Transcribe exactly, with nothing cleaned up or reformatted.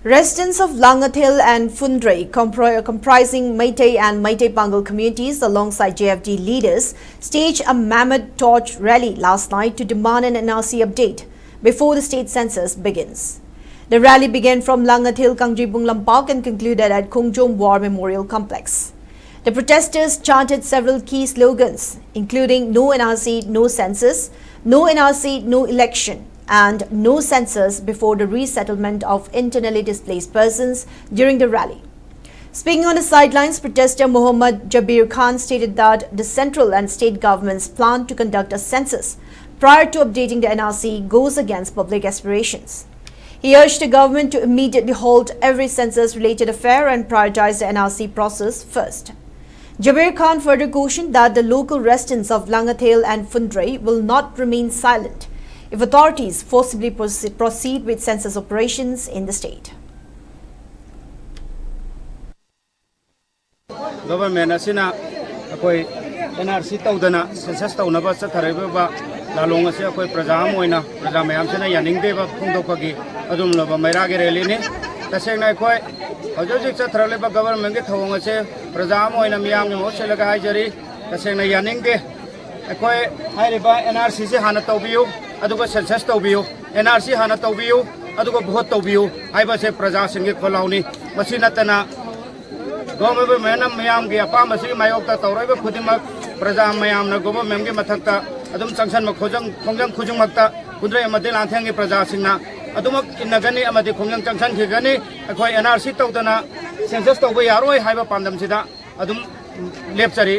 Residents of Langathel and Phundrei, compri- comprising Meitei and Meitei Pangal communities alongside J F D leaders, staged a mammoth torch rally last night to demand an N R C update before the state census begins. The rally began from Langathel Kangjibung Lampak and concluded at Khongjom War Memorial Complex. The protesters chanted several key slogans, including "No N R C, no census," "No N R C, no election," and "No census before the resettlement of internally displaced persons" during the rally. Speaking on the sidelines, protester Muhammad Jabir Khan stated that the central and state government's plan to conduct a census prior to updating the N R C goes against public aspirations. He urged the government to immediately halt every census-related affair and prioritize the N R C process first. Jabir Khan further cautioned that the local residents of Langathel and Phundrei will not remain silent if authorities forcibly proce- proceed with census operations in the state. Government ꯑꯁꯤꯅ ꯑꯩꯈꯣꯏ and R C ꯇꯧꯗꯅ census ꯇꯧꯅꯕ ꯆꯠꯊꯔꯛꯂꯤꯕ ꯂꯥꯂꯣꯡ ꯑꯁꯤ ꯑꯩꯈꯣꯏ ꯄ꯭ꯔꯖꯥ ꯑꯃ ꯑꯣꯏꯅ ꯄ꯭ꯔꯖꯥ ꯃꯌꯥꯝꯁꯤꯅ ꯌꯥꯅꯤꯡꯗꯦꯕ ꯐꯣꯡꯗꯣꯛꯄꯒꯤ ꯑꯗꯨꯒꯨꯝꯂꯕ ꯃꯩꯔꯥꯒꯤ ꯔꯦꯂꯤꯅꯤ꯫ ꯇꯁꯦꯡꯅ ꯑꯩꯈꯣꯏ ꯍꯧꯖꯤꯛ ꯍꯧꯖꯤꯛ ꯆꯠꯊꯔꯛꯂꯤꯕ ꯒꯚꯔꯟꯃꯦꯟꯒꯤ ꯊꯧꯑꯣꯡ ꯑꯁꯦ ꯄ꯭ꯔꯖꯥ ꯑꯃ ꯑꯣꯏꯅ ꯃꯤꯌꯥꯝꯒꯤ ꯃꯍꯨꯠ ꯁꯤꯜꯂꯒ ꯍꯥꯏꯖꯔꯤ, ꯇꯁꯦꯡꯅ ꯌꯥꯅꯤꯡꯗꯦ꯫ ꯑꯩꯈꯣꯏ ꯍꯥꯏꯔꯤꯕ ꯑꯦꯟ ꯑꯥꯔ ꯁꯤꯁꯦ ꯍꯥꯟꯅ ꯇꯧꯕꯤꯌꯨ, ꯑꯗꯨꯒ ꯁꯦꯟꯁꯁ ꯇꯧꯕꯤꯌꯨ, ꯑꯦꯟ ꯑꯥꯔ ꯁꯤ ꯍꯥꯟꯅ ꯇꯧꯕꯤꯌꯨ, ꯑꯗꯨꯒ ꯚꯣꯠ ꯇꯧꯕꯤꯌꯨ ꯍꯥꯏꯕꯁꯦ ꯄ꯭ꯔꯖꯥꯁꯤꯡꯒꯤ ꯈꯣꯜꯂꯥꯎꯅꯤ꯫ ꯃꯁꯤ ꯅꯠꯇꯅ ꯒꯣꯚꯔꯟꯃꯦꯟꯅ ꯃꯤꯌꯥꯝꯒꯤ ꯑꯄꯥꯝꯕꯁꯤꯒꯤ ꯃꯥꯌꯣꯛꯇ ꯇꯧꯔꯛꯏꯕ ꯈꯨꯗꯤꯡꯃꯛ ꯄ꯭ꯔꯖꯥ ꯃꯌꯥꯝꯅ ꯒꯣꯚꯔꯟꯃꯦꯟꯒꯤ ꯃꯊꯛꯇ ꯑꯗꯨꯝ ꯆꯪꯁꯟꯕ ꯈꯣꯡꯖꯪ ꯈꯣꯡꯖꯪ ꯈꯨꯗꯤꯡꯃꯛꯇ ꯀꯨꯟꯗ꯭ꯔꯩ ꯑꯃꯗꯤ ꯂꯥꯡꯊꯦꯡꯒꯤ ꯄ꯭ꯔꯖꯥꯁꯤꯡꯅ ꯑꯗꯨꯃꯛ ꯏꯟꯅꯒꯅꯤ ꯑꯃꯗꯤ ꯈꯣꯡꯖꯪ ꯆꯪꯁꯟꯈꯤꯒꯅꯤ꯫ ꯑꯩꯈꯣꯏ ꯑꯦꯟ ꯑꯥꯔ ꯁꯤ ꯇꯧꯗꯅ ꯁꯦꯟꯁꯁ ꯇꯧꯕ ꯌꯥꯔꯣꯏ ꯍꯥꯏꯕ ꯄꯥꯟꯗꯝꯁꯤꯗ ꯑꯗꯨꯝ ꯂꯦꯞꯆꯔꯤ꯫